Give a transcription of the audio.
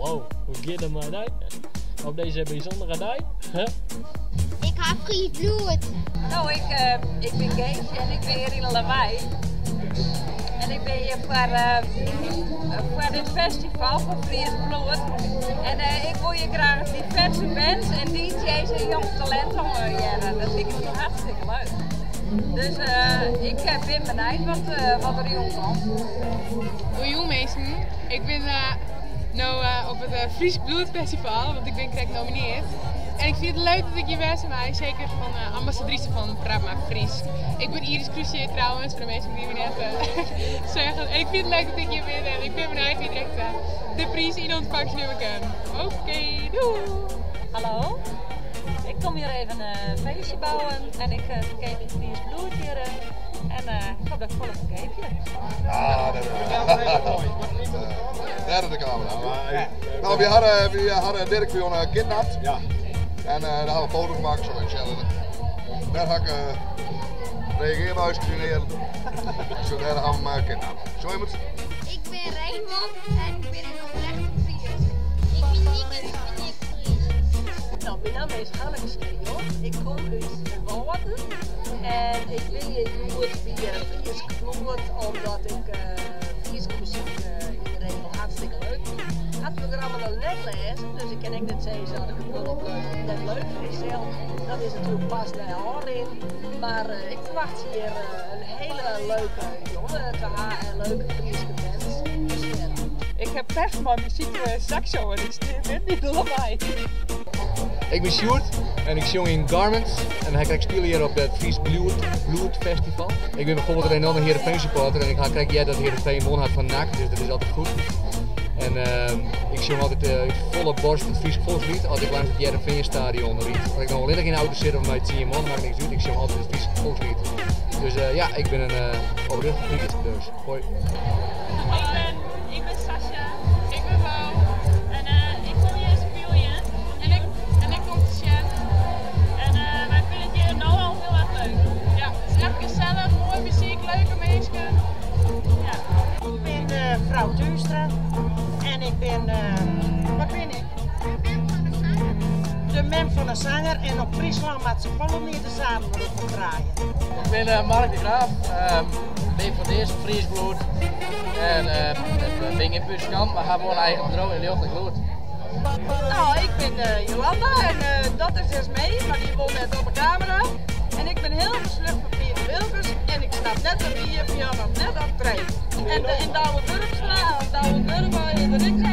Wow, hoe giet it mei dy? Op dizze bysûndere dei? Ik ha Frysk bloed. No, ik, uh, ik bin Geesje en ik bin hjir yn Lawei. En ik bin hjir foar, uh, foar dit festival fan Frysk Bloed. En uh, ik wol hjir graach diverse bands en DJ's en jong talint hearre. Dat liket my hartstikke leuk. Dus uh, ik bin benijd wat der jûn komt. Goeie minsken, ik bin no op it Frysk Bloed Festival, want ik bin krekt nominearre. En ik fyn it leuk dat ik hjir wêze mei, seker fan ambassadrice fan Praat mar Frysk. Ik bin Iris Crucier trouwens, foar de minsken dy't my net seagen. En ik fyn it leuk dat ik hjir bin en ik bin benijd wa't direkt de priis yn ûntfangst nimme kin. Oké, doei! Hallo, ik kom hjir even in feestje bouwen en ik ferkeapje Frysk Bloed hjir. En ik hoop dat ik folle ferkeapje. Ja, dat Daar is de camera. Nou, we hadden Dirk van kidnapt. Ja. En daar hebben we een foto gemaakt, zo ik zelf. Daar ga ik reageerbuis creëren. Zo daar hebben we hem kidnapt. Zo iemand? Ik ben Raymond en ik ben een oprechte Fries. Ik ben Niek en ik ben ik Fries. Nou, mijn naam is Hanneke Schreeuw. Ik kom uit Woerden en ik ben hier goed bij Frysk Bloed omdat ik Fryske muzyk yn de regel hartstikke leuk fyn. Ik ha it programma noch net lêzen, dus ik kin ek net sizze dat ik it wol of net leuk fyn sels. Dat is natuerlik pas nei ôfrin. Mar ik ferwachtsje hjir in hiele leuke jûn te hawwen en leuke Fryske bands. Dus, ja. Ik ha pech mei muzyk saxo en ik stean net yn de Lawei. Ik bin Sjoerd en ik sjong yn Garments en ik spylje hjir op it Frysk Bloed Festival. Ik bin bijvoorbeeld een enorme Heerenveen supporter en ik ha krekt heard dat Heerenveen wûn hat fan NAC, dus dat is altyd goed. En ik sjong altyd út folle boarst it Frysk Folksliet as ik lâns it Hearrenfean stadion ryd. As ik no allinnich yn de auto sit of mei 10 man, makket niks út. Ik sjong altyd it Frysk Folksliet. Dus ja, ik bin in oprechte Fries, dus hoi. Ik ben Sascha. Ik ben Bo. En ik kom hjir spyljen. En ik kom te sjen. En wy fine it hjir no al hiel erch leuk. Ja, it is echt gesellich, moaie muzyk, leuke minsken. Ja. Ik bin frou Duustra en ik bin, wat bin ik? De mem fan de sanger. De mem fan de sanger en op Fryslân moat se folle mear de samen op draaien. Ik bin Mark de Graaf, bin foar it earst Frysk Bloed en ik bin gjin muzikant, mar ha wol in eigen bedriuw yn Ljocht en Lûd. Nou, ik bin Jolanda en dat is Esmee, mar dy wol net op de kamera. En ik bin hiel ferslecht fan Piter Wilkens en ik snap net dat dy hjir noch net optreedt. En Douwe Wurpstra, of Douwe Wurma, is der ek.